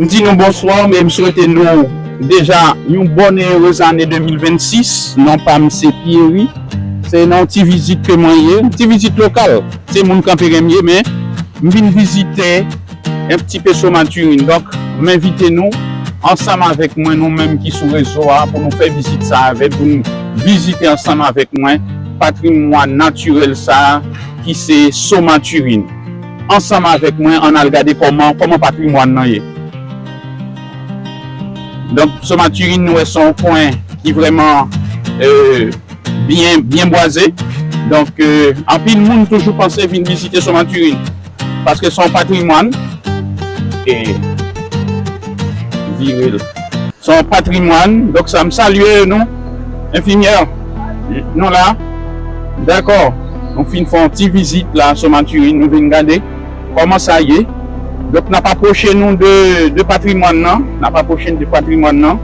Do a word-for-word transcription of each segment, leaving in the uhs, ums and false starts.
M di nou bonswa, men m swete nou deja yon bòn e erez ane de mil vennsis. Non pa m se Pierry. Se nan yon ti vizit ke mwen ye, yon ti vizit lokal. Se moun Kanperen m ye, men m vin vizite yon ti pe Somaturin. Donk, m envite nou, ansanm avèk mwen, nou menm ki sou rezo a, pou nou fè vizit sa avè, pou nou vizite ansanm avèk mwen patrimwàn natirèl sa a, ki se Somaturin. Ansanm avèk mwen, ann al gade kòman, kòman patrimwàn nan ye. Donk, Somaturin, nou wè se yon kwen ki vrèman, euh, byen, byen bwaze. Donk, euh, anpil moun toujou panse vin vizite Somaturin. Paske se yon patrimwàn. E vire l. Se yon patrimwàn. Donk, sa, m salye nou, enfimyè. Nou la. Dakò. Nou fin fè yon ti vizit la, Somaturin. Nou vin gade kòman sa ye. Donk, n ap apwoche nou de, de patrimwàn nan. N ap apwoche nou de patrimwàn nan.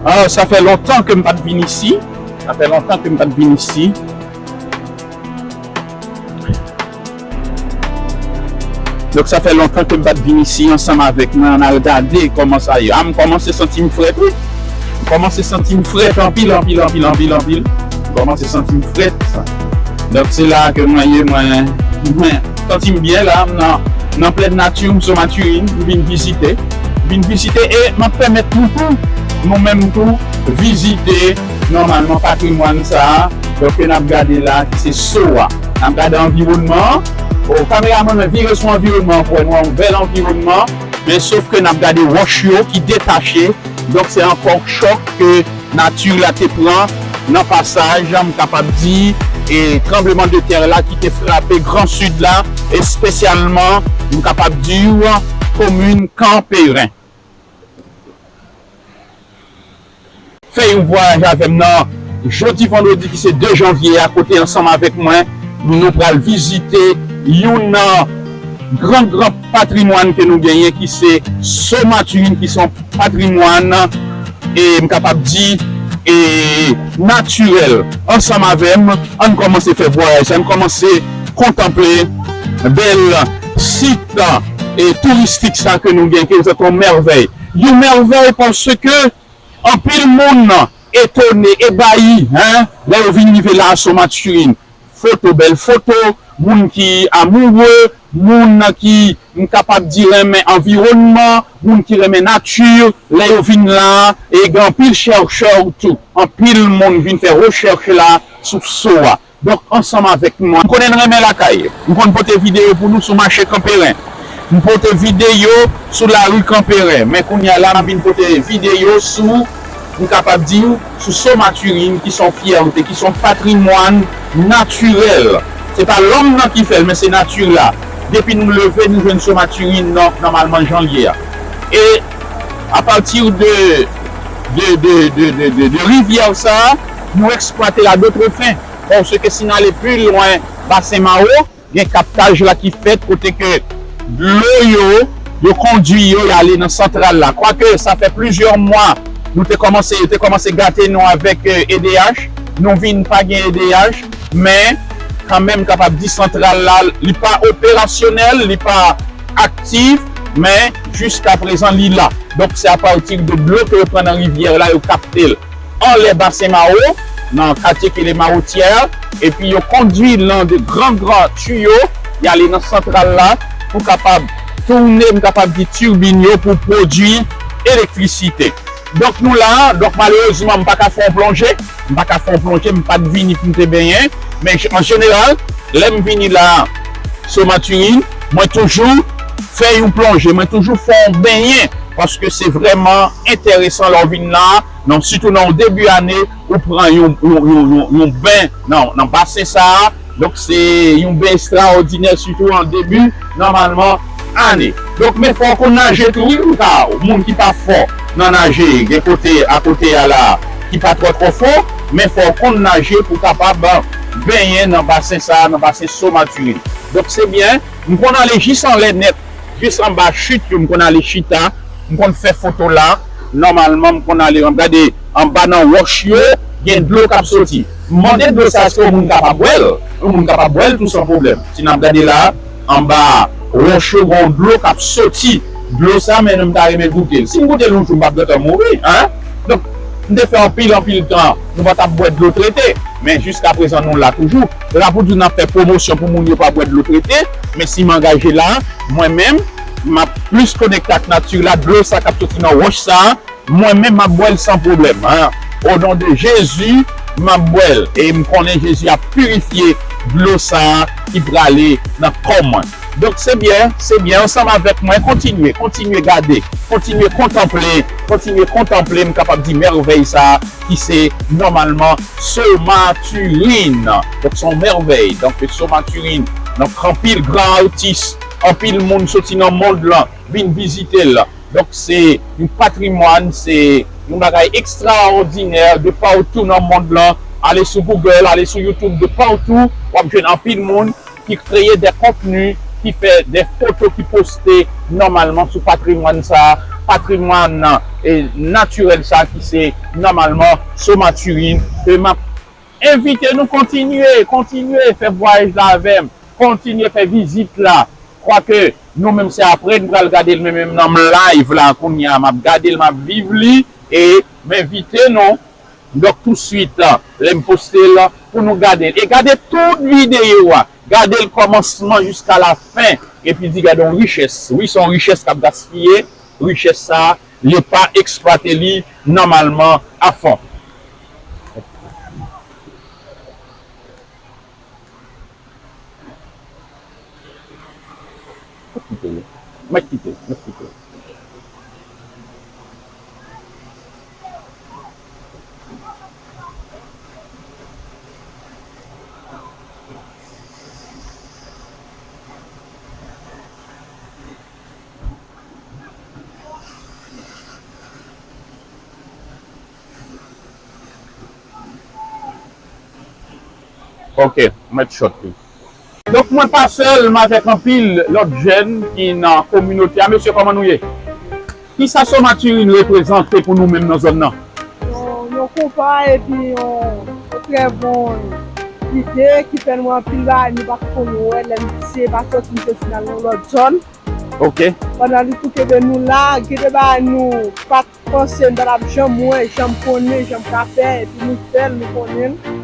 Ah, sa fè lontan ke m pa t vin isi. Sa fè lontan ke m pa t vin isi. Donk, sa fè lontan ke m pa t vin isi ansanm avèk mwen, ann al gade kòman sa ye. Ah, m kòmanse santi m frèt, wi. M kòmanse santi m frèt anpil, anpil, anpil, anpil, anpil. M kòmanse santi m frèt. Donk, se la ke mwen ye, mwen, mwen santi m byen la, m nan, nan plèn nati, m Somaturin, m vin vizite. M vin vizite e m ap pèmèt nou tou, nou menm tou, vizite nòmalman patrimwàn sa a. Donk, ke n ap gade la, ki se so a. N ap gade anviwònman an. O, kameramann mwen, vire sou anviwònman an pou wè nou wè yon bèl anviwònman. Men sof ke n ap gade wòch yo ki detache. Donk, se ankò chòk ke nati la te pran nan pasaj, m kapab di, e tranblemanntè la ki te frape Gran Sid la, espesyalman, m kapab di w, komin Kanperen. Fè yon vwayaj avè m nan jodi vandredi ki se de janvye a, kote ansanm avèk mwen, nou pral vizite youn nan gran, gran patrimwàn ke nou genyen, ki se Somaturin, ki se yon patrimwàn, e m kapab di, e natirèl. Ansanm avè m, ann kòmanse fè vwayaj, ann kòmanse kontanple bèl sit, e touristik sa ke nou gen, ke se yon mèvèy. Yon mèvèy paske anpil moun etone, ebayi, en, lè yo vin rive la a Somaturin. Foto, bèl foto, moun ki amoure, moun ki, m kapab di, renmen anviwònman, moun ki renmen nati, lè yo vin la, e gen anpil chèchè tou. Anpil moun vin fè rechèch la sou so a. Donk, ansanm avèk mwen, m konnen n renmen lakay. M konn pote videyo pou nou sou mache Kanperen. M pote videyo sou lari Kanperen. Men kounye a la, m ap vin pote videyo sou, m kapab di w, sou Somaturin, ki se yon fyète, ki se yon patrimwàn natirèl. Se pa lòm nan ki fè l, men se nati la. Depi nou leve, nou jwenn Somaturin nò-, nòmalman jan l ye a. E apati de, de, de, de, de, de, de rivyè sa a, nou eksplwate l a dòt fen. Paske si n ale pi lwen Basen Mawo, gen kaptaj la ki fèt kote ke dlo yo, yo kondui yo, y ale nan santral la. Kwake sa fè plizyè mwa, nou te kòmanse, yo te kòmanse gate nou avèk, eh, E D H, nou vin pa gen E D H, men kanmenm kapab di santral la, li pa operasyonèl, li pa aktif, men jiskaprezan li la. Donk se apati de dlo ke yo pran nan rivyè la, yo kapte l anlè Basen Mawo, nan katye ki rele Mawotyè, epi yo kondui l nan de gran, gran tiyo, y ale nan santral la pou kapab tounen, m kapab di, tirbin yo pou pwodui elektrisite. Donk nou la, donk malerezman, m pa ka fè yon plonje, m pa ka fè yon plonje, m pa t vini pou m te benyen, men an jeneral, lè m vini la, Somaturin, mwen toujou fè yon plonje, mwen toujou fè yon benyen, paske se vrèman enteresan lè w vin la, nan, sitou nan yon debi ane, ou pran yon, yon, yon, yon, yon ben nan, nan basen sa a. Donk, se yon ben ekstraòdinè, sitou an debi, nòmalman, ane. Donk, men fò w konn naje tou, wi, ou ka, moun ki pa fò nan naje, gen kote, akote a la, ki pa twò, twò fò, men fò w konn naje pou w kapab benyen nan basen sa a, nan basen Somaturin. Donk, se byen, m konn ale jis anlè nèt. Jis anba chit yo, m konn ale chita, m konn fè foto la. Nòmalman, m konn ale, m gade anba nan wòch yo, gen dlo k ap soti. M mande dlo sa, èske yon moun kapab bwè l? Yon moun kapab bwè l tou san pwoblèm. Si n ap gade la, anba, wòch yo gen yon dlo k ap soti. Dlo sa, men m ta renmen goute l. Si m goute l yon jou, m p ap gentan mouri, en? Donk, m te fè anpil, anpil tan, nou pa t ap bwè dlo trete. Men jiskaprezan, nou la toujou. Se pa pou di n ap fè pwomosyon pou moun yo pa bwè dlo trete, men si m angaje la, mwen menm, m ap plis konekte ak nati la, dlo sa k ap soti nan wòch sa, mwen menm, m ap bwè l san pwoblèm, en. O non de Jezi, m ap bwè l. E m konnen Jezi ap pirifye dlo sa a ki prale nan kò mwen. Donk, se byen, se byen. Ansanm avèk mwen, kontinye, kontinye gade, kontinye kontanple, kontinye kontanple, m kapab di mèvèy sa a ki se nòmalman Somatuline. Donk, se yon mèvèy. Donk, Somatuline. Donk, anpil gran atis, anpil moun soti nan mond lan vin vizite l. Donk, se yon patrimwàn, se yon bagay ekstraòdinè de patou nan mond lan. Ale sou Google, ale sou YouTube, de patou, w ap jwenn anpil moun ki kreye de kontni, ki fè de foto, ki poste nòmalman sou patrimwàn sa, patrimwàn, e, natirèl sa ki se nòmalman Somatuline. E m ap envite nou kontinye, kontinye fè vwayaj la avè m, kontinye fè vizit la. Kwake nou menm se apre n pral gade l, men menm nan m live la kounye a, m ap gade l, m ap viv li, e m envite nou, donk, touswit, lè m poste l, pou nou gade l. E gade tout videyo a, gade l kòmansman jiska lafen, epi di, gade yon richès. Wi, se yon richès k ap gaspiye, richès sa, li pa eksplwate li nòmalman afon. Mèt kite l, mèt kite l, mèt kite l. Ok, mèt shot li. Donk, mwen pa sèl, m avèk anpil lòt jèn ki nan kominote a. Mesye, kòman nou ye? Kisa Somatuline reprezante pou nou menm nan zòn nan? Yon, yon konpa epi yon, yon trè bon ide ki fè nou anpil bagay nou pa t konn wè lè n se pa sòti, misye fin al nan lòt zòn. Ok. Pandan li tou kenbe nou la, gen de bagay nou pa t panse, nou pa t ap janm wè, janm konnen, janm ka fè, epi nou fè l, nou konnen l.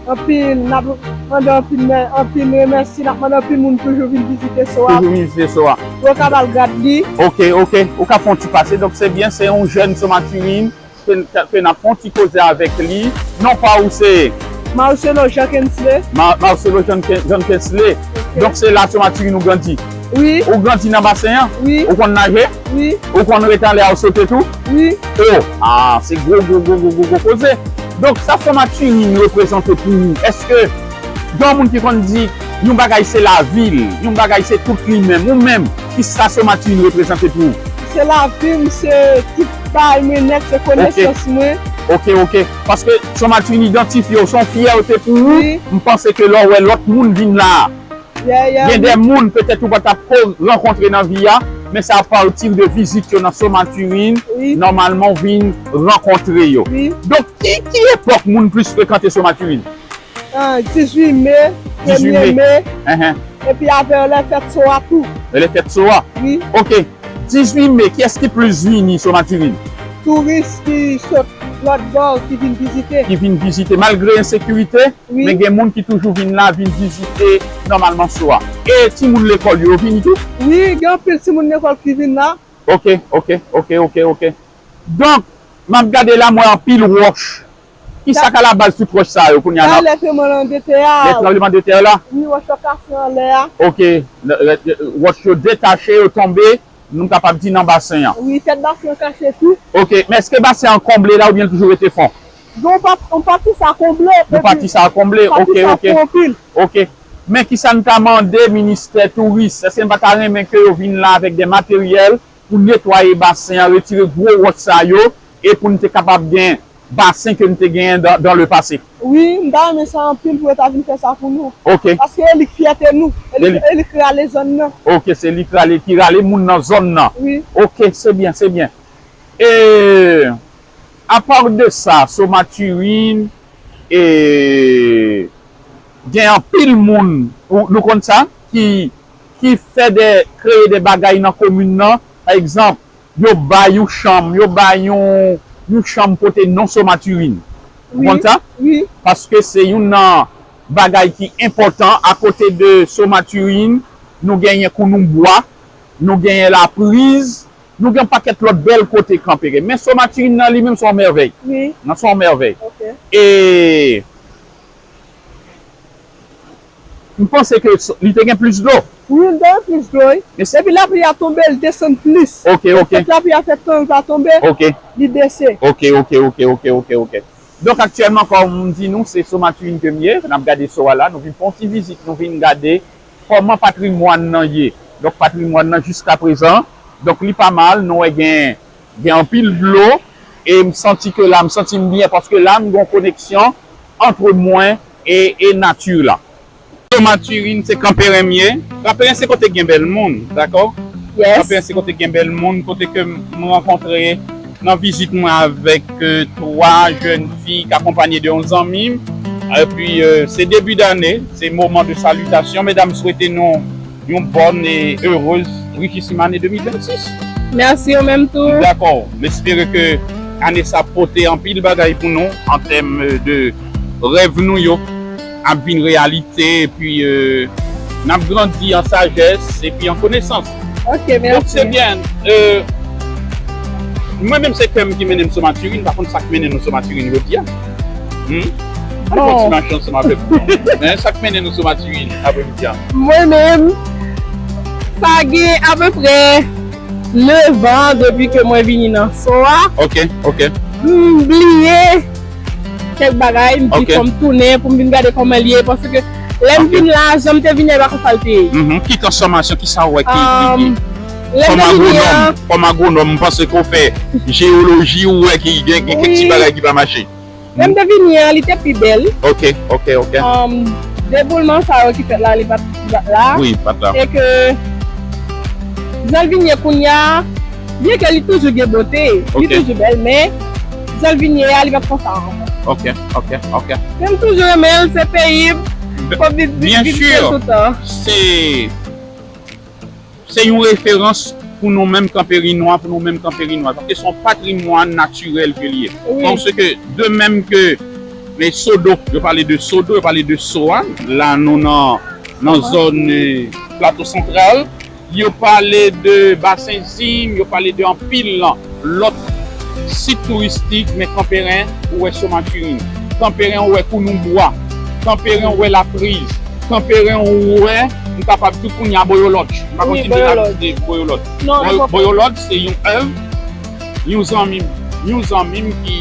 Anpil, n ap mande anpil, mè-, anpil remèsi, n ap mande anpil moun toujou vin vizite Sowa. Toujou vin vizite Sowa. Pou yo ka al gad li. Ok, ok. Ou ka fè yon ti pase. Donk, se byen, se yon jèn Somatuline ke, ke n ap fè yon ti koze avèk li. Non pa ou se? Marcelo Jean Kensley. Ma-, Marcelo Jean Ken-, Jean Kensley. Ok. Donk, se la Somatuline ou grandi? Wi. Ou grandi nan basen an? Wi. Ou konn naje? Wi. Ou konn rete anlè a, ou sote tou? Wi. O, a, se gwo, gwo, gwo koze. Donk, sa Somatuline reprezante pou ou? Èske gen yon moun ki konn di yon bagay se lavi l, yon bagay se tout li menm, ou menm, kisa Somatuline reprezante pou ou? Se lavi m, se tout bagay mwen nèt, se konesans mwen. Ok, ok. Paske Somatuline idantifye w, se yon fyète pou ou. Wi. M panse ke lè w wè lòt moun vin la, gen de moun petèt ou pa t ap ko rankontre nan vi a, men se apati de vizit yo nan Somatuline, nòmalman w vin rankontre yo. Wi. Donk, ki, ki epòk moun plis frekante Somatuline? Ah, dizuit me, premye me, epi avè lè fèt Sowa tou. Lè fèt Sowa? Wi. Ok. Dizuit me, kiyès ki plis vini Somatuline? Touris ki sot lòt bò ki vin vizite. Ki vin vizite. Malgre ensekirite, men gen moun ki toujou vin la, vin vizite nòmalman Sowa. E timoun lekòl yo vini tou? Wi, gen anpil timoun lekòl ki vin la. Ok, ok, ok, ok, ok. Donk, m ap gade la, m wè anpil wòch. Kisa k alabaz tout wòch sa yo kounye a? Sa lè tranblemann de tè a. Lè tranblemann de tè la? Wi, wòch yo kase anlè a. Ok, lè, lè, lè, wòch yo detache, yo tonbe, nou kapab di nan basen an. Wi, tèt basen an kase tou. Ok, men èske basen an konble la oubyen l toujou rete fon? Gen yon pa-, yon pati sa konble. Yon pati sa konble, ok, ok. Yon pati sa fon anpil. Ok. Men kisa n ta mande ministè touris? Èske n pa ta renmen ke yo vin la avèk de materyèl pou netwaye basen an, retire gwo wòch sa yo, e pou n te kapab gen basen ke n te genyen dans, dans le passé. Wi, m ta renmen sa anpil pou yo ta vin fè sa pou nou. Ok. Paske e li k fyète nou, e li, e li k rale zòn nan. Ok, se li k rale, ki rale moun nan zòn nan. Wi. Ok, se byen, se byen. E apa de sa, Somatuline, e gen anpil moun, ou, nou konn sa, ki ki fè de, kreye de bagay nan komin nan. Pa egzanp, yo bay yon chanm, yo bay yon, yon chanm pote non Somaturin. Ou konn sa? Wi. Paske se youn nan bagay ki enpòtan. Akote de Somaturin, nou genyen Kounou Bwa, nou genyen Lapriz, nou gen yon pakèt lòt bèl kote Kanperen. Men Somaturin nan li menm se yon mèvèy. Wi. Nan se yon mèvèy. Ok. E m panse ke s- li te gen plis dlo. Wi, li te gen plis dlo, wi. Epi lapli a tonbe, li desann plis. Ok, ok. Fèt lapli a fè tan l pa tonbe, ok, li bese. Ok, ok, ok, ok, ok, ok. Donk aktyèlman, kòm m di nou, se Somaturin ke m ye, n ap gade so a la, nou vin fè yon ti vizit, nou vin gade kòman patrimwàn nan ye. Donk patrimwàn nan jiska prezan, donk li pa mal, nou wè gen, gen anpil dlo, e m santi ke la, m santi m byen, paske la, m gen yon koneksyon ant mwen e, e nati la. Somaturin, se Kanperen m ye. Kanperen se kote gen bèl moun, dakò? Yes. Kanperen se kote gen bèl moun, kote ke m rankontre nan vizit mwen avèk, euh, twa jèn fi k akonpanye de yon zanmi m. Epi, euh, se debi dane, se moman de salitasyon. Medam, swete nou yon bòn e erez, richissime ane de mil vennsis. Mèsi, ou menm tou. Dakò. M espere ke ane sa pote anpil bagay pou nou an tèm, euh, de rèv nou yo ap vin reyalite, epi, euh, n ap grandi an sajès epi an konesans. Ok, mèsi. Donk, se byen. Euh, mwen menm, se kè m ki mennen m Somaturin, pa kont sa k mennen nou Somaturin jodi a. Hmm? Bon. Fè yon ti mache ansanm avèk nou. Men sa k mennen nou Somaturin apremidi a? Mwen menm, sa gen apeprè nevan depi ke mwen vini nan so a. Ok, ok. M bliye kèk bagay, m di, ok, fò m tounen pou m vin gade kòman l ye, paske lè m, ok, vin la, jan m te vini a, e pa konsa l te ye. Mhm. Ki transfòmasyon, ki sa w wè ki, ki, ki, um, lè m te vini a, kòm agwonòm, kòm agwonòm, m panse ke w fè jewoloji, ou wè ki gen, gen kèk ti, wi, bagay ki pa mache. Lè m te vini an, li te pi bèl. Ok, ok, ok. Um, deboulman sa yo ki fèt la, li pa t, li pa t la. Wi, pa t la. E ke jan l vin ye kounye a, byen ke li toujou gen bote, li, ok, toujou bèl, men jan l vin ye a, li pa t konsa ankò. Ok, ok, ok. Men m toujou renmen l, se peyi m, fò m vin, vin, vin vizite l toutan. Byen si. Se se yon referans pou nou menm Kanperinwa, pou nou menm Kanperinwa, paske se yon patrimwàn natirèl ke li ye. Wi. Paske de menm ke, men Sodo, yo pale de Sodo, yo pale de so a, la nou nan, nan zòn, eh, Plato Santral, yo pale de Basen Zim, yo pale de anpil lòt sit touristik, men Kanperen, ou wè Somaturin. Kanperen, ou wè Kounou Bwa. Kanperen, ou wè Lapriz. Kanperen, ou wè, m kapab di w kounye a Boyolodj. M pa konn si m te ka vizite Boyolodj. Non, Boy-, Boyolodj, se yon èv, yon zanmi m, yon zanmi m ki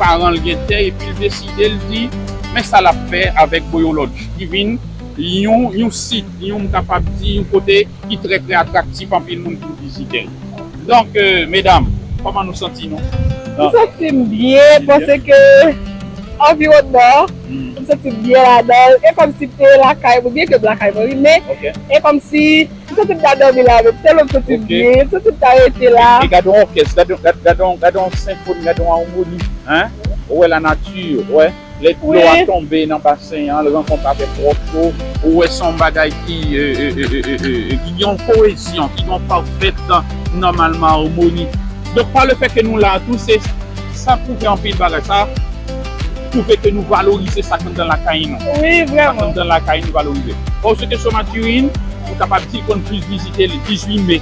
paran l gen tè, epi l deside, l di, men sa l ap fè avèk Boyolodj. Ki vin yon, yon sit, yon, m kapab di, yon kote ki trè, trè atraktif, anpil moun vin vizite l. Donk, euh, medam, kòman nou santi nou? M santi m byen, paske anviwònman an, m santi m byen ladan l. E kòmsi m te lakay mwen, byen ke m lakay mwen, wi, men e kòmsi m santi m ta dòmi la menm, tèlman m santi m byen, m santi m ta rete la. E, e gade yon òkès, gade, gade, gade yon, gade yon senfoni, gade yon awmoni, hein? Ou wè lanati, ou wè. Lè dlo a tonbe nan basen an, l rankontre avèk wòch yo, ou wè se yon bagay ki, e, e, ki gen yon koyezyon, ki gen yon pafèt, nòmalman, amoni. Donk, pa lefèt ke nou la tou, se, sa pwouve anpil bagay. Sa pwouve ke nou valorize sa k anndan lakay nou. Wi, vrèman. Sa k anndan lakay nou valorize. Paske Somaturin, nou kapab di ke nou plis vizite l dizuit me,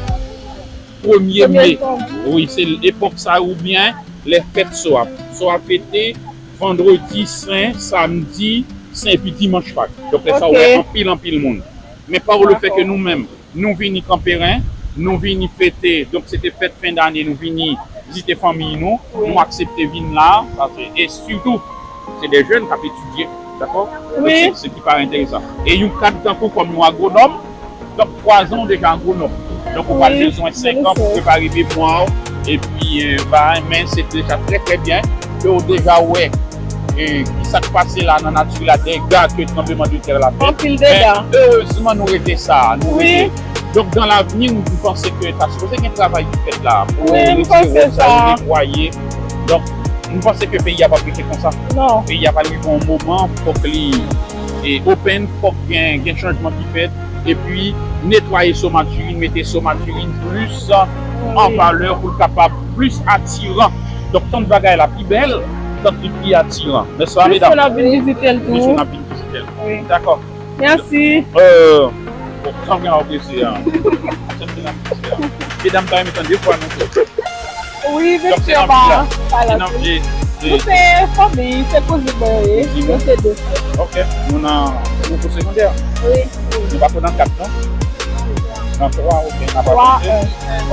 premye me. Wi, se epòk sa oubyen lè fèt so a. So a fete vandredi sen, samdi sen, epi dimanch Pak. Donk, lè sa, ou wè anpil, anpil moun. Men pa lefèt ke nou menm, nou vini Kanperen, nou vini fete, donk, se te fèt fen dane, nou vini vizite fanmi nou, nou aksepte vin la, paske, e sitou, se de jèn k ap etidye, dakò? Donk, se, se ki pa enteresan. E yon kad tankou kòm yon agwonòm, donk, twa zan ou deja agwonòm. Donk, ou pral bezwen senk an pou prepare memwa w. Epi, e, ba, men se deja trè, trè byen ke w deja wè, e, ki sa k pase la nan nati la, dega ke tranblemanntè la fè. Anpil dega. Men, erezman, nou rete sa, nou rete. Donk, dan lavni, m panse ke ta sipoze gen travay ki fèt la pou retire wòch sa yo, netwaye. Donk, m panse ke peyi a p ap rete konsa. Non. Peyi a pral rive yon moman, fòk li, e, open, fòk gen, gen chanjman ki fèt. epi netwaye somaturin, mete somaturin plis an valè pou l kapab plis atiran. Donk, tant bagay la pi bèl, tant li pi atiran. Nèspa, medam? Plis moun ap vin vizite l tou. Plis moun ap vin vizite l. Wi. Dakò. Mèsi. Euh, bon, sa m gen la plezi a. Sa m gen la plezi a. Medam pa renmen tande vwa nou tou. Wi, mesye, pa, pa la. Nou se fanmi, se kouzin mwen ye. Kouzin nou? Nou se de. Ok. Nou nan, nou pou segondè? Wi, wi. Nou pa twò nan kat, non? Nan twa, ok. Nan twa, ok.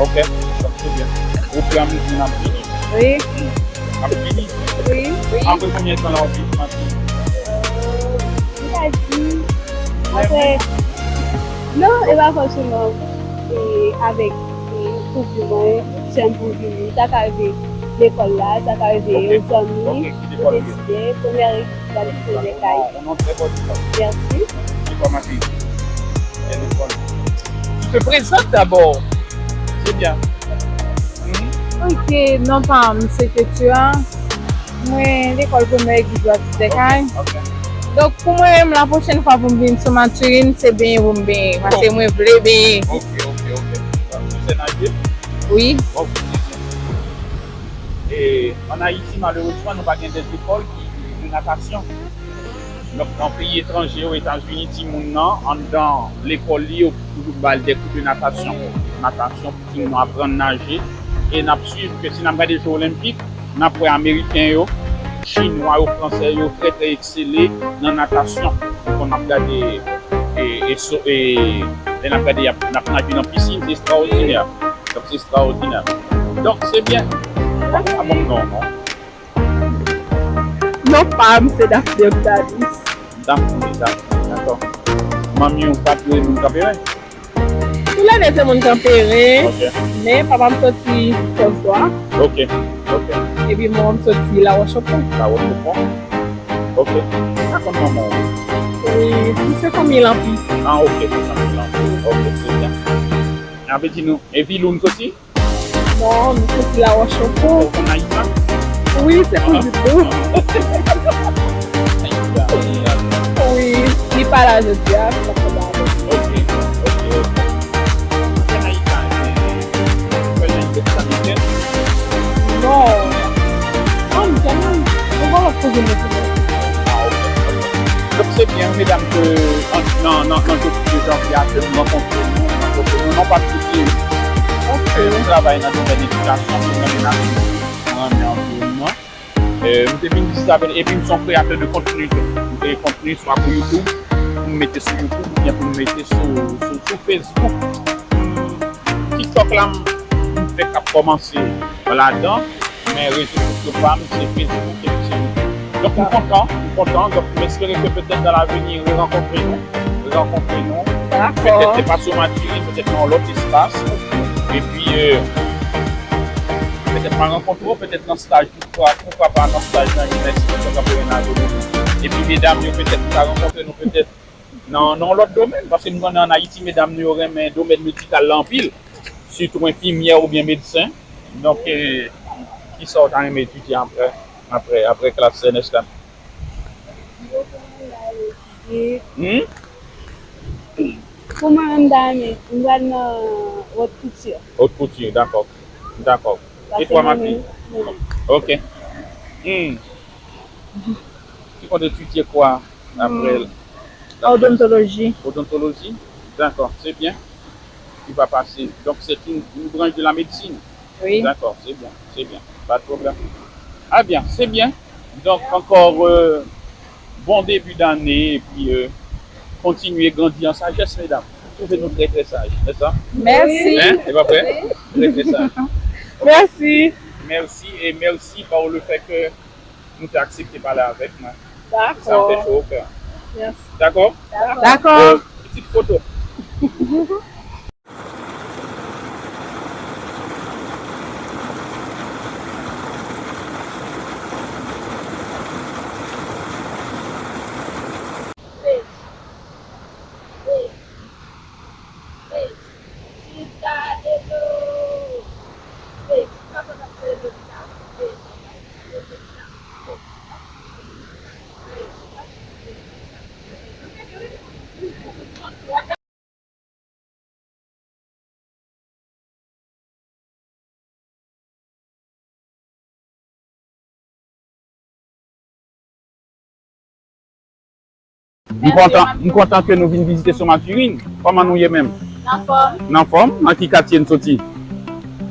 Ok. Donk, se byen. Ofiramezi n ap vini. Wi. Ap vini? Wi, wi. Apre konbyen tan la w ap vin maten? Euh, m ka di, apre, non, e pa fòseman, e, avèk, e, kouzin mwen, jan m pou vini. Sa ka rive lekòl la, sa ka rive yon zanmi, nou deside, premyè revizit la, li se Lekay. Mèsi. Tu te présentes d'abord. C'est bien. Mhm. Ok, non pa m se Ketura. Mwen lekòl primè Gidwa Ti Lekay. Ok, ok. Donk, pou mwen menm, la pwochèn fwa pou m vin sou Maturin, se benyen pou m benyen. Paske mwen vle benyen. Ok, ok, ok. Tu sais nager? Wi. Ok, c'est bien. E ann Ayiti, malerezman, nou pa gen de lekòl ki de natasyon. Donk, nan peyi etranje yo, Etazini, timoun nan, anndan lekòl li, yo toujou ba l de kou de natasyon. Natasyon pou timoun nan aprann naje. E n ap swiv ke si n ap gade Jeux Olympiques, n ap wè Ameriken yo, Chinwa yo, Fransè yo, trè, trè eksele nan natasyon. Donk, n ap gade, e, e, so, e, lè n ap gade, y ap, n ap naje nan pisin, se ekstraòdinè. Donk, se ekstraòdinè. Donk, se byen. Ou pa ka ban m non, non. Non pa m, se Daphné Octavius. Daphné, Daphné, dakò. Manmi w pa t moun Kanperen? Tou lè de se moun Kanperen, ok, men papa m soti Fòsdwa. Ok, ok. Epi manman m soti Lawòchopon. Lawòchopon. Ok. Ou pa konn manman w? Wi, se fanmi Lanpi. Ah, ok, se fanmi Lanpi. Ok, se byen. Sa vle di nou, e vil ou n soti? Non, nou soti Lawòchopon. Ou konn Ayisla? Wi, se pou di tou. Ayisla. Wi, li pa la jodi a, se pa konn avè l. Ok, ok, ok. Ou konn Ayisla, e, ou konn Ayisla, se Dominiken? Non. Non, m tèlman, mwen pa wè kote m rete. Ah, ok, ok. Donk, se byen, medam, ke an, nan, nan, nan jodi de janvye a, ke nou rankontre nou, nou rankontre nou, non pa t piti. Ok. Euh, m travay nan domèn edikasyon, m renmen natirè, m renmen anviwònman. Euh, m te vin vizite avè l, epi m se yon kreyatè de kontni tou. M kreye kontni swa pou YouTube, pou m mete sou YouTube, oubyen pou m mete sou, sou, sou Facebook. TikTok la, m, m fèk ap kòmanse ladan, men rezo sosyo pa m, se Facebook epi se YouTube. Donk, m kontan, m kontan. Donk, m espere ke petèt dans l'avenir, rerankontre nou, rerankontre nou. Dakò. Petèt se pa sou Maturin, petèt nan yon lòt espas. Epi, euh, petèt m a rankontre w, petèt nan staj, poukwa, poukwa pa nan staj nan inivèsite, poukwa pa nan agronomi. Epi, medam yo, petèt, m ka rankontre nou, petèt, nan, nan yon lòt domèn, paske m konnen ann Ayiti, medam nou yo renmen domèn medikal la anpil, sitou enfimyè oubyen medsen. Donk, e, kisa w ta renmen etidye apre, apre, apre klas C N H la? Hmm? Pou mwen menm, m ta renmen, m pral nan haute couture. Haute couture, dakò. Dakò. E twa, ma fille? Ok. Hmm. Ki konn etidye kwa apre? Hmm. Odontoloji. Odontoloji? Dakò, se byen. Ki va pase. Donk, se yon, yon branch de la medsin. Wi. Dakò, se byen, se byen. Pa de pwoblèm. Ah byen, se byen. Donk, ankò, euh, bon debi dane, epi, euh, kontinye grandi an sajès, medam. M twouve nou trè, trè saj, nèspa? Mèsi. Hein? E pa vre? Trè, trè saj. Mèsi. Mèsi, e mèsi pou le fèt ke nou te aksepte pale avèk mwen. Dakò. Sa m fè cho o kè. Mèsi. Dakò? Dakò. Bon, pitit foto. M kontan, m kontan ke nou vin vizite Somaturin. Kòman nou ye menm? Nan fòm. Nan fòm? Nan ki katye n soti?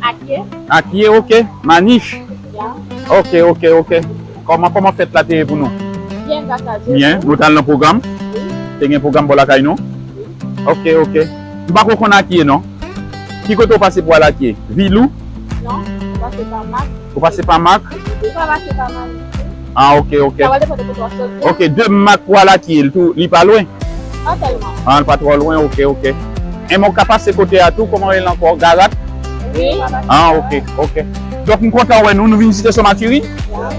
Akye. Akye, ok. Manich? Ya. Ok, ok, ok. Kòman, kòman fèt la te ye pou nou? Byen, gras a Dye. Byen. Nou t al nan pwogram? Wi. Te gen pwogram bò lakay nou? Wi. Ok, ok. M pa ko konn Akye non. Ki kote w pase pou al Akye? Vil ou? Non, m pase pa Mak. Ou pase pa Mak? Ou pa pase pa Mak. Ah, ok, ok. Sa va depann de kote w ap soti. Ok, de Mak pou al Akye, li tou, li pa lwen? Pa tèlman. Ah, li pa twò lwen, ok, ok. E mwen ka pase kote a tou, kòman rele ankò? Garat? Wi. Ah, ok, ok. Donk, m kontan wè nou, nou vin vizite Somaturin?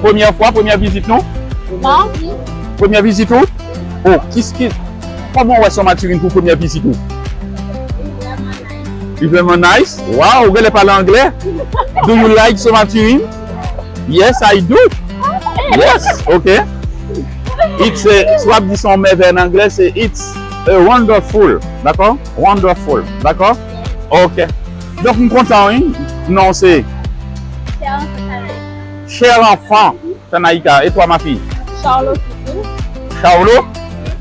Premyè fwa, premyè vizit nou? Non. Premyè vizit ou? Oh, kis ki, kòman w wè Somaturin pou premyè vizit ou? Li vrèman nice. Wow, ou genlè pale anglè? Do you like Somaturin? Yes, I do. Yes, ok. It's a, si w ap di se yon mèvèy an anglè, se it's a wonderful. Dakò? Wonderful. Dakò? Ok. Donk, m kontan, wi. Non, se Chè Anfan Tanaika. Chè Anfan Tanaika. Et toi, ma fille? Charlot Cécile. Charlot?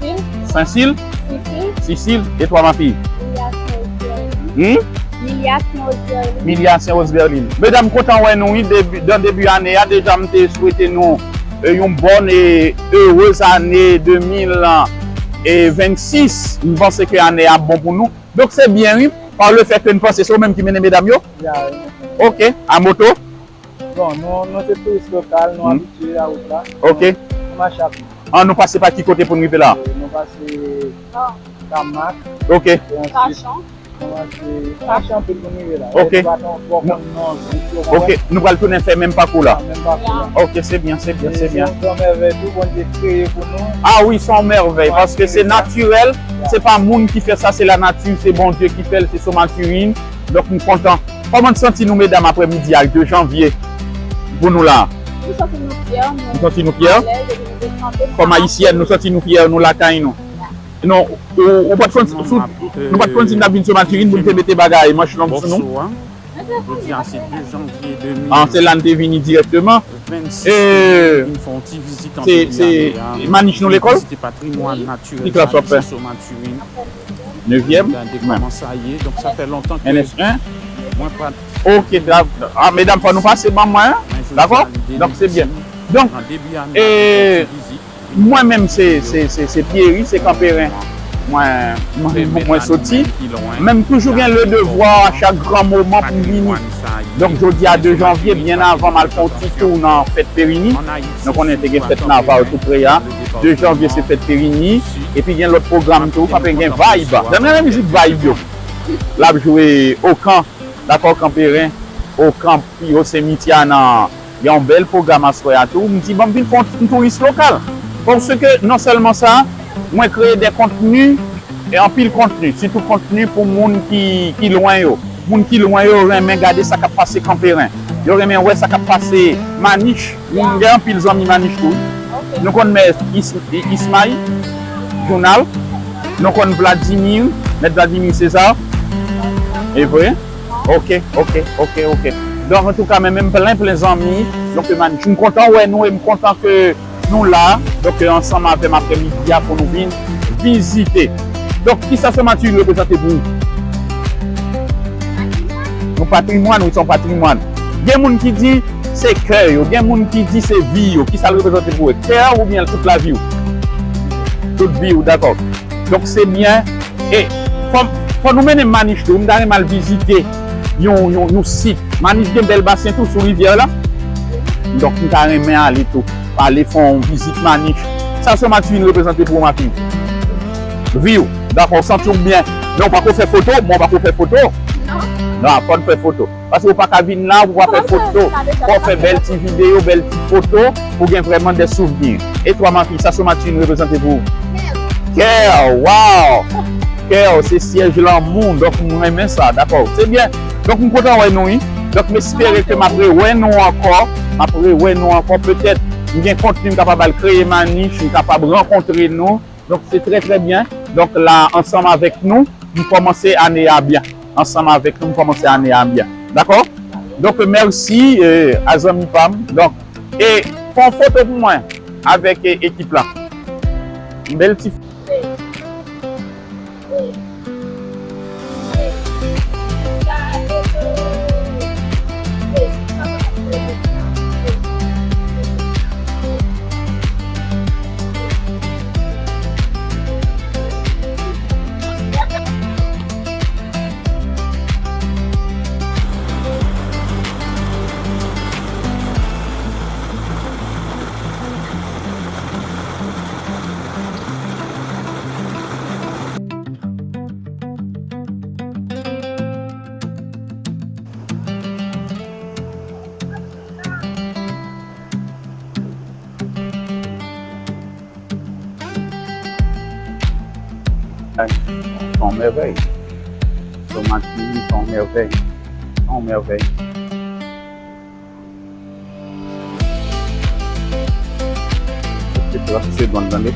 Cécile. Cécile? Cécile. Cécile. Et toi, ma fille? Milia Saint-Aubert. Hmm? Milia Saint-Aubert. Milia Saint-Aubert. Medam, kontan wè nou, wi, debi, dan debi ane a, deja m te swete nou, eh, yon bòn e erez ane de mil vennsis. M panse ke ane a bon pou nou. Donk, se byen, wi. Par le fait ke n panse se ou menm ki mennen medam yo? Ya, wi. Ok. A moto? Bon, nou, nou se touris lokal, nou abitye a wout la. Ok. Nou, nou mache a pye. An, nou pase pa ki kote pou n rive la? E, nou pase Kamak. Ok. E answit, nou pase, nou mache anpil pou n rive la. Ok. E nou pa t twò konn non, non, non. Ok, nou pral tounen fè menm pakou la. Menm pakou la. Ok, se byen, se byen, se byen. Se yon gran mèvèy tou Bondye kreye pou nou. Ah wi, se yon mèvèy, paske se natirèl, se pa moun ki fè sa, se lanati, se Bondye ki fè l, se Somaturin. Donk, m kontan. Kòman n santi nou, medam, aprèmidi a, de janvye, pou nou la? Nou santi nou fyè, nou alèz, epi nou te chante, nou... Kòm Ayisyèn, nou santi nou fyè, nou lakay nou. Non, ou, ou pa t konn, nou pa t konn si n t ap vin Somaturin pou n te mete bagay manch long sou nou. Jodi a se de janvye de mil vennsis. Ah, se la n te vini dirèkteman. E, se, se Manich nou lekòl? Ki klas w ap fè? Nevyèm? N S en? Ok, ah, medam, fò nou pase ban mwen, hein? Dakò? Donk, se byen. Donk, e, mwen menm, se, se, se, se Pierry, se Kanperen. Mwen, mwen, mwen soti. Men m toujou gen le devoir a chak gran moman pou m vini. Donk, jodi a de janvye, byen avan m al fè yon ti tou nan fèt Perini. Nou konnen te gen fèt Nava tou pre a. De janvye, se fèt Perini. Epi gen lòt pwogram tou. Kanperen gen Vibe. Zanmi, renmen mizik Vibe yo. L ap jwe Okan, dakò, Kanperen, Okan, pi wo Sen Mitya nan, gen yon bèl pwogram aswè a tou. M di, bon, m vin fè yon touris lokal. Paske non sèlman sa, mwen kreye de kontni, e anpil kontni, sitou kontni pou moun ki, ki lwen yo. Moun ki lwen yo renmen gade sa k ap pase Kanperen. Yo renmen wè sa k ap pase Manich. M gen anpil zanmi Manich tou. Nou konn mèt Is-, Ismay, Jounal. Nou konn Vladimir, mèt Vladimir César. E vre? Ok, ok, ok, ok. Donk, antouka, men menm plen, plen zanmi. Donk, Manich, m kontan wè nou e m kontan ke nou la, donk, ansanm avè m aprèmidi a pou nou vin vizite. Donk, kisa Somaturin reprezante pou ou? Nou patrimwàn, wi, se yon patrimwàn. Gen moun ki di se kè yo, gen moun ki di se vi yo. Kisa l reprezante pou ou? Kè oubyen tout lavi w? Tout vi w, dakò. Donk, se byen. E fò, fò nou mennen Manich tou. M ta renmen al vizite yon, yon, yon sit. Manich gen bèl basen tou sou rivyè la. Donk, m ta renmen ale tou. Ale fè yon vizit Manich. Sa Somaturin reprezante pou ou, ma fille? Vi w. Dakò, w santi w byen. Men w pa ko fè foto, men w pa ko fè foto. Non. Non, fò n fè foto. Paske ou pa ka vin la, ou pa fè foto. Fò w fè bèl ti videyo, bèl ti foto, pou gen vrèman de souvni. E twa, ma fille, sa Somaturin reprezante pou ou? Kè, wow! Kè, se syèj lanmou, donk m renmen sa, dakò. Se byen. Donk m kontan wè nou, wi. Donk m espere ke m ap rewè nou ankò. M ap rewè nou ankò, petèt m gen kontni m kapab al kreye Manich, m kapab rankontre nou. Donk, se trè, trè byen. Donk, la, ansanm avèk nou, m kòmanse ane a byen. Ansanm avèk nou, m kòmanse ane a byen. Dakò? Donk, mèsi, eh, a zanmi pa m. Donk, e fè yon foto pou mwen avèk, eh, ekip la. Yon bèl ti Se yon mèvèy. Soma Turin, se yon mèvèy. Se yon mèvèy. Rete trant segonn, tande.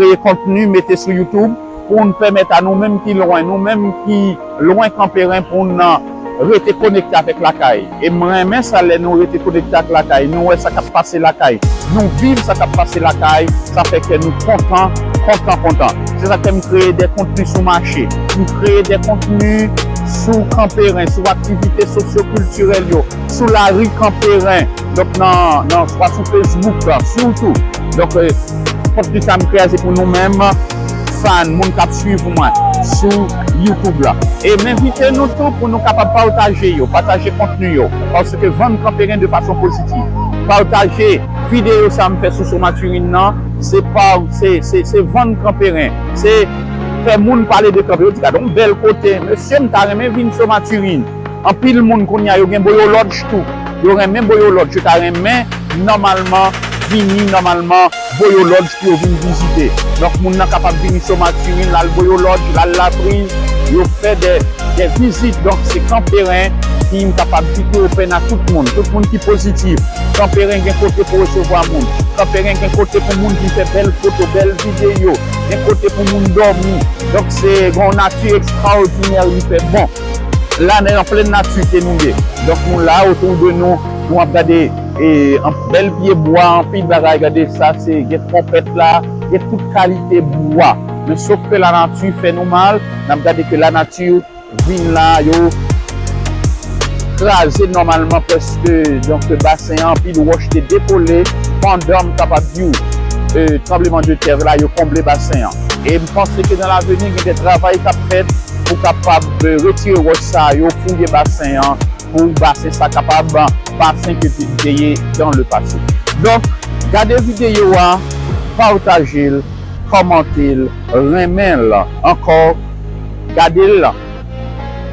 Kreye kontni, mete sou YouTube pou n pèmèt a nou menm ki lwen, nou menm ki lwen Kanperen pou n rete konekte avèk lakay. E m renmen sa lè nou rete konekte ak lakay, nou wè sa k ap pase lakay, nou viv sa k ap pase lakay, sa fè kè nou kontan, kontan, kontan. Se sa k fè m kreye de kontni sou mache, m kreye de kontni sou Kanperen, sou aktivite sosyokiltirèl yo, sou lari Kanperen. Donk, nan, nan, swa sou Facebook, sirtou. Donk, eh, kontni sa m kreye se pou nou menm, fan, moun k ap swiv mwen sou YouTube la. E m envite nou tou pou nou kapab pataje yo, pataje kontni yo. Paske vann Kanperen de fason pozitiv. Pataje videyo sa m fè sou Soma Turin nan, se pa, se, se, se vann Kanperen. Se fè moun pale de Kanperen. Yo di, "Gade yon bèl kote. Mesye, m ta renmen vin Soma Turin." Anpil moun kounye a yo gen Boyolodge tou. Yo renmen Boyolodge, yo ta renmen nòmalman vini nòmalman Boyolodge pou yo vin vizite. Donk moun nan kapab vini Soma Turin, l al Boyolodge, l al Lapriz, yo fè de, de vizit. Donk se Kanperen ki m kapab di ki open a tout moun, tout moun ki pozitif. Kanperen gen kote pou resevwa moun. Kanperen gen kote pou moun vin fè bèl foto, bèl videyo. Gen kote pou moun dòmi. Donk se yon nati ekstraòdinè, li fè bon. La, nan plenn nati ke nou ye. Donk, nou la, otou de nou, nou ap gade, e, an, bèl pye bwa, anpil bagay. Gade sa, se gen twonpèt la, gen tout kalite bwa. Men sof ke lanati fè nou mal, n ap gade ke lanati vin la, yo kraze nòmalman prèske, donk, basen an, anpil wòch te dekole, pandan m kapab di w, e, tranbleman de tè la, yo konble basen an. E m panse ke nan lavini, gen de travay k ap fèt, pou kapab, eh, retire wòch sa yo, fouye basen an, pou basen sa kapab basen ke te, te ye dans le passé. Donk, gade videyo a, pataje l, kòmante l, renmen l ankò, gade l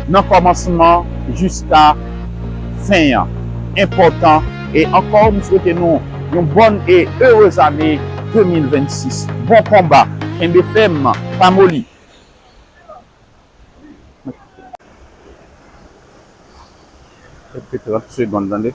nan kòmansman jiska fen an. Enpòtan, e ankò, m swete nou yon bòn e erez ane de mil vennsis. Bon konba, kenbe fèm, pa moli. Kèlke trant segonn, tande.